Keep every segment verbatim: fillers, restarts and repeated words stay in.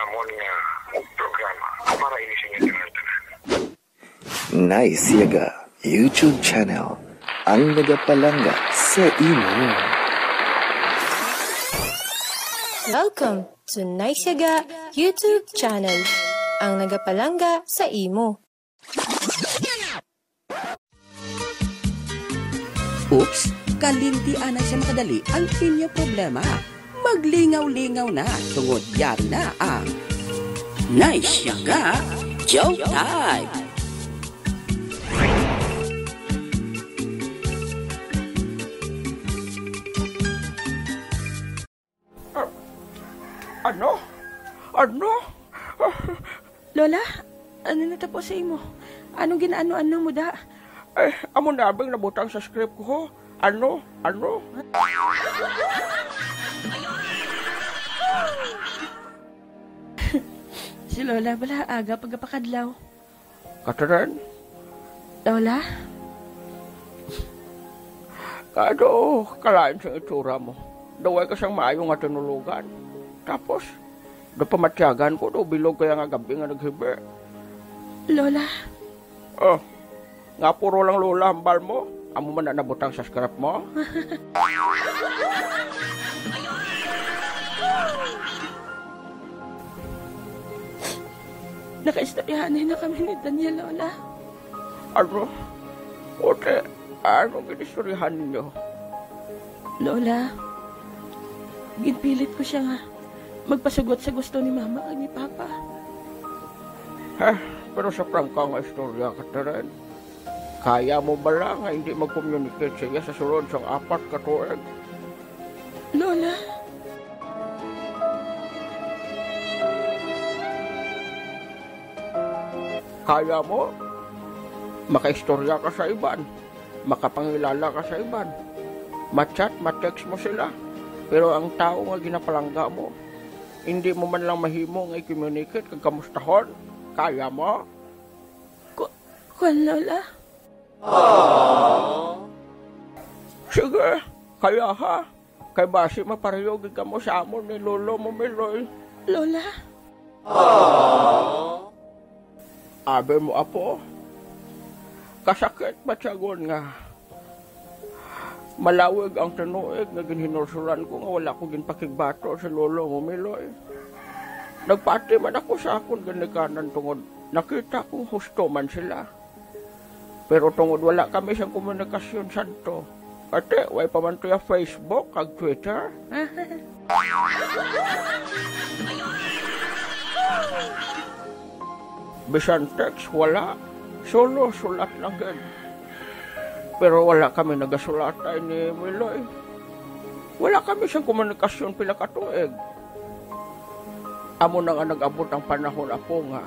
Amon nga programa para ini sa inyo tanan-tanan. Nice Yaga YouTube channel, ang nagapalangga sa imo. Welcome to Nice Yaga YouTube channel, ang nagapalangga sa imo. Oops, kalinti anay sa makadali ang inyo problema. Maglingaw-lingaw na tungod yari na ang Nice Yaga Joke Time. Ah, ano? Ano? Ah, Lola, ano natapos sa imo? Anong ginaano-ano mo da? Eh, amo na bang nabutang sa script ko, ho? Ano? Ano? Si Lola, bala, aga pagapakadlaw. Catherine? Lola? Kado, kalain sang itsura mo. Daw way ka sang maayo nga tinulogan. Tapos, daw pamatyagan ko, daw bilog kaya nga gabi nga naghibi. Lola? Oh, nga puro lang Lola hambal mo? Amo man na nabutang sa script mo? Nakaistoryahanay na kami ni Daniel, Lola. Ano? Ote, ano ginistoryahan ninyo? Lola, ginpilit ko siya nga magpasugot sa gusto ni Mama kag ni Papa. Ha? Pero sa prangka nga istorya, Catherine, kaya mo bala nga hindi mag-communicate sa iya sa sulod sang apat ka tuig? Lola. Kaya mo? Makaistorya ka sa iban. Makapangilala ka sa iban. Ma-chat, ma-text mo sila. Pero ang tawo nga ginapalangga mo, hindi mo man lang mahimo nga i-communicate kag kamustahon. Kaya mo? Ku-, kuwan, Lola. Sige, kaya ha. Kay basi mapareho gid kamo sa amon ni Lolo mo, Miloy. Lola? Abi mo, apo, kasakit matyagon nga malawig ang tinuig nga ginhinulsulan ko nga wala ko ginpakigbato si Lolo mo, Miloy. Nagpati man ako sa akon ginikanan tungod nakita kong husto man sila. Pero tungod wala kami sang komunikasyon sadto, ate, way pa man tuya Facebook kag Twitter. Bisan text, wala. Solo sulat lang gid. Pero wala kami nagasulata ni Miloy. Wala kami sang komunikasyon pila ka tuig. Amo na nga nag-abot ang panahon, apo, nga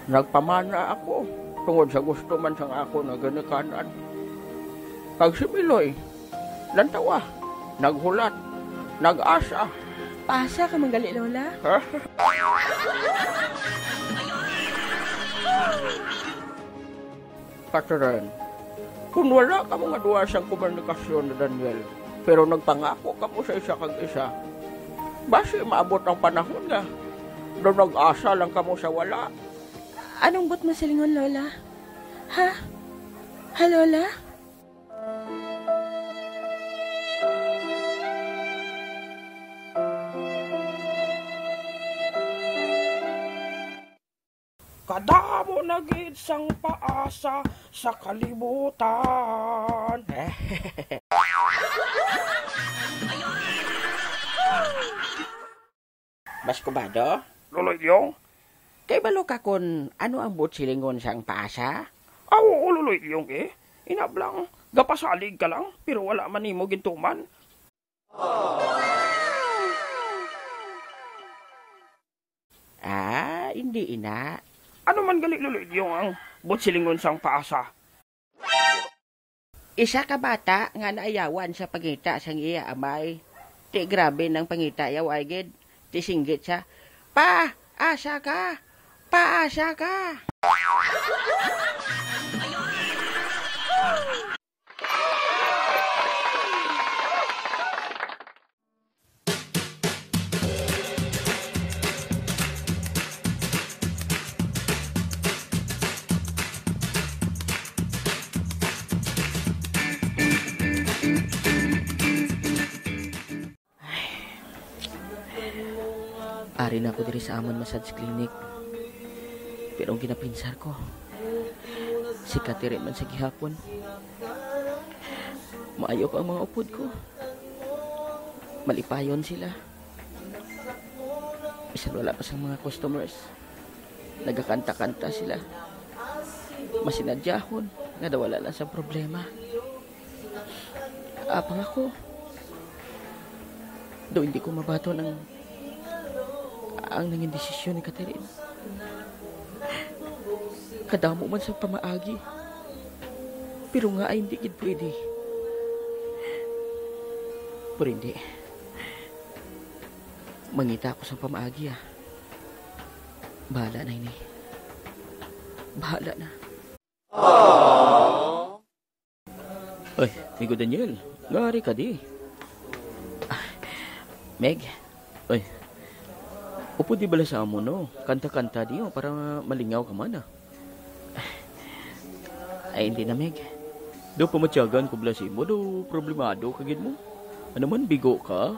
nagpamana ako tungod sa gusto man sang akon nga ginikanan. Kag si Miloy, lantawa, naghulat, nag-asa. Paasa ka man gali, Lola? Ha? Catherine, kung wala kamo nga duha sang komunikasyon ni Daniel, pero nagpangako kamo sa isa kag isa, basi maabot ang panahon nga daw nag-asa lang kamo sa wala. Anong buot mo silingon, Lola? Ha? Ha, Lola? Kadamo na gid sang paasa sa kalibutan. Mas kubado? Loloy Diyong? Kay balo ka kon ano ang buot silingon sang paasa? Aw, oo, Loloy Diyong, eh. Inablang, gapasalig ka lang, pero wala man nimo gintuman. Ah, hindi ina. Ano man gali, Loloy Diyong, ang buot silingon sang paasa? Isa ka bata nga naayawan sa pangita sang iya amay. Ti grabe nang pangita yaw ay gid. Ti singgit siya, "Pa, asa ka? Pa, asa ka?" Ari na ako diri sa amon massage clinic. Pero ang ginapinsar ko, si Catherine man sa gihapon. Maayo pa ang mga upod ko. Malipayon sila. Bisan wala pa sang mga customers, nagakanta-kanta sila. Masinadyahon nga daw wala lang sa problema. Apang ako, do hindi ko mabaton ang, ang nangin desisyon ni Catherine. Kadamo man sa pamaagi, pero nga ay hindi gid pwede. Pero hindi. Mangita ako sa pamaagi, ah. Bahala na ini. Bahala na. Ay, Migo Daniel, ngari ka di? Ah, Meg? Ay, upod di bala sa amo, no? Kanta-kanta di, oh, para malingaw ka man, ah. Ay, hindi na, Meg. Daw pamatyagan ko bala sa imo, daw problemado ka gid mo. Ano man, bigo ka?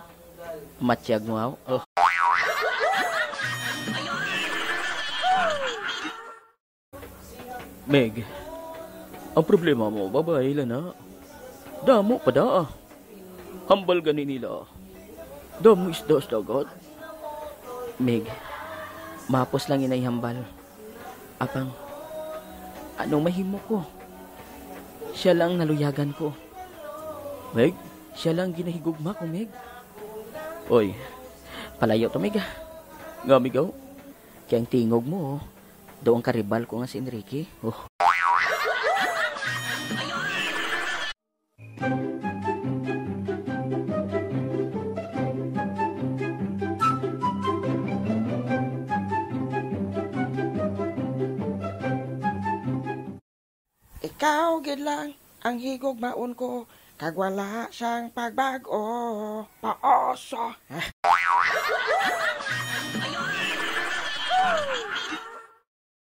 Matyag mo, aw. Oh. Meg, ang problema mo, babae lang na. Damo pa da, ah. Hambal gani nila. Damo isda sa dagat. Meg, mapos lang inay hambal. Apang, anong mahimo ko? Siya lang naluyagan ko. Meg? Siya lang ginahigugma ko, Meg. Oy, palayo to, Meg, ah. Nga, Meg, aw. Kaya ang tingog mo, oh. Doon karibal ko nga si Enrique. Oh. Ikaw gid lang ang higugmaon ko, kag wala sang pagbag-o. Paasa.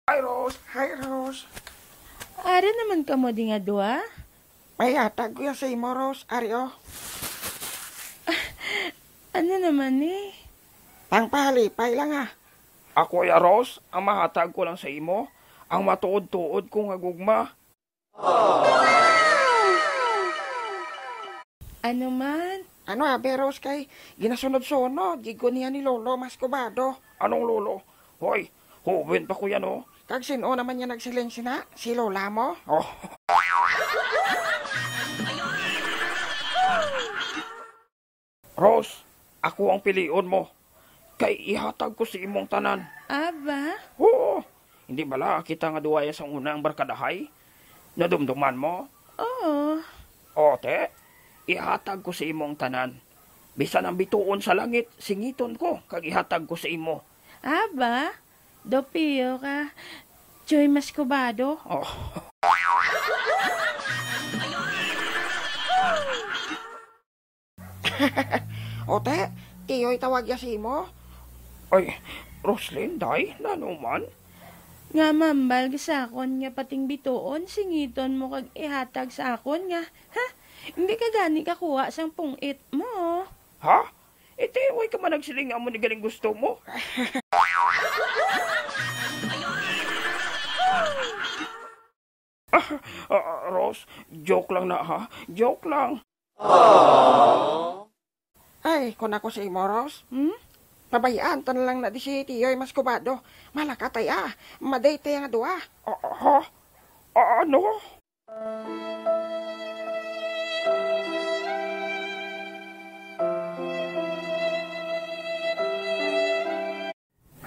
Hi, Rose. Hi, Rose. Ara naman kamo di nga duha? May hatag ko yan sa imo, Rose. Ari, oh. Ano naman ni? Pangpahalipay lang, ah. Ako ya, Rose, ang mahatag ko lang sa imo, ang matuod-tuod ko nga gugma. Ano man? Ano, abi, Rose, kay ginasunod-sunod gid ko niya ni Lolo Mascobado. Anong Lolo? Hoy, huwin pa ko yan, oh. Kag sin-o naman niya nagsiling sina? Si Lola mo? Oh. Rose, ako ang pilion mo. Kay ihatag ko sa imong tanan. Aba? Oo. Hindi bala kita nga duwaya sang una ang barkadahay? Nadumduman mo? Oo. O, te, ihatag ko sa imong tanan. Bisan ang bituon sa langit, singiton ko, kag ihatag ko sa imo. Aba? Dopio ka. Choy Mascobado. Oh. O, te, tiyoy tawag ya sa imo? Ay, Roslyn, day, nano man? Nga mambal ka sa akon nga pating bituon, singiton mo kag ihatag sa akon nga, ha? Hindi ka gani kakuha sang pung-it mo. Ha? Iti, way ka man nagsiling nga amo ni galing gusto mo. Ah, ah, Rose, joke lang na, ha? Joke lang. Ay, kung ako sa imo, Rose, hmm? Pabayaan ta na lang na di si Tiyoy Mascobado. Malakatay, ah. Madate nga duwa. Ah, ha? Ah, ano?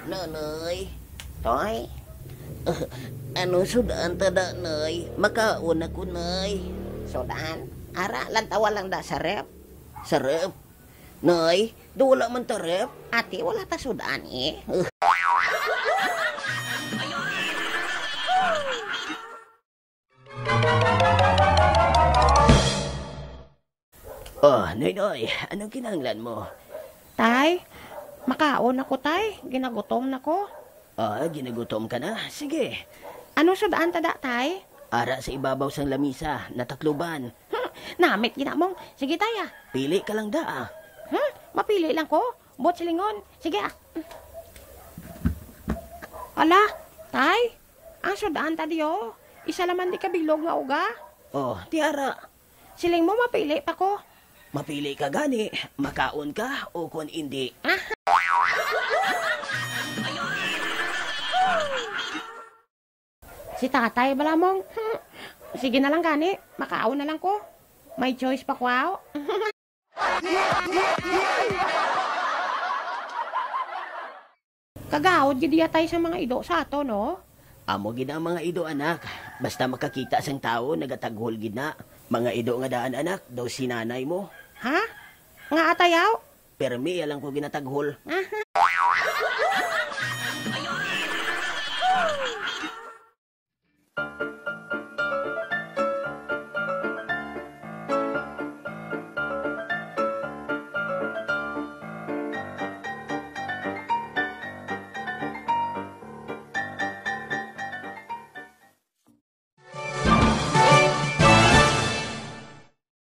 Nanay. Toy? Ano sudan ta da, Nay? Makaon ako, Nay. Sudan? Ara, lantawa lang da sa ref. Sa ref? Nay, do wala man ta ref? Ate, wala ta sudan, eh. Oh, Noynoy, anong kinahanglan mo? Tay, makaon ako, tay. Ginagutom na ko. Ah, ginagutom ka na? Sige. Ano sud-an ta da, tay? Ara sa ibabaw sang lamisa, natakloban. Hmm, namit ginamong. Sige, tay, ah. Pili ka lang da, ah. Hmm, mapili lang ko. Buot silingon. Sige, ah. Ala, tay, ang sudan ta diyo. Isa laman di kabilog nga uga. Oh, tiara. Siling mo mapili pa ko. Mapili ka gani, makaon ka o kon indi. Si tatay bala mong, hmm, sige na lang gani, makaon na lang ko. May choice pa ko, aw. Kagaod gid yatay sa mga ido sa ato, no? Amo gid ang mga ido, anak. Basta makakita sang tawo, nagataghol gid na. Mga ido nga daan, anak, daw si nanay mo. Ha? Nga atayaw? Permi, iya lang ko ginataghol.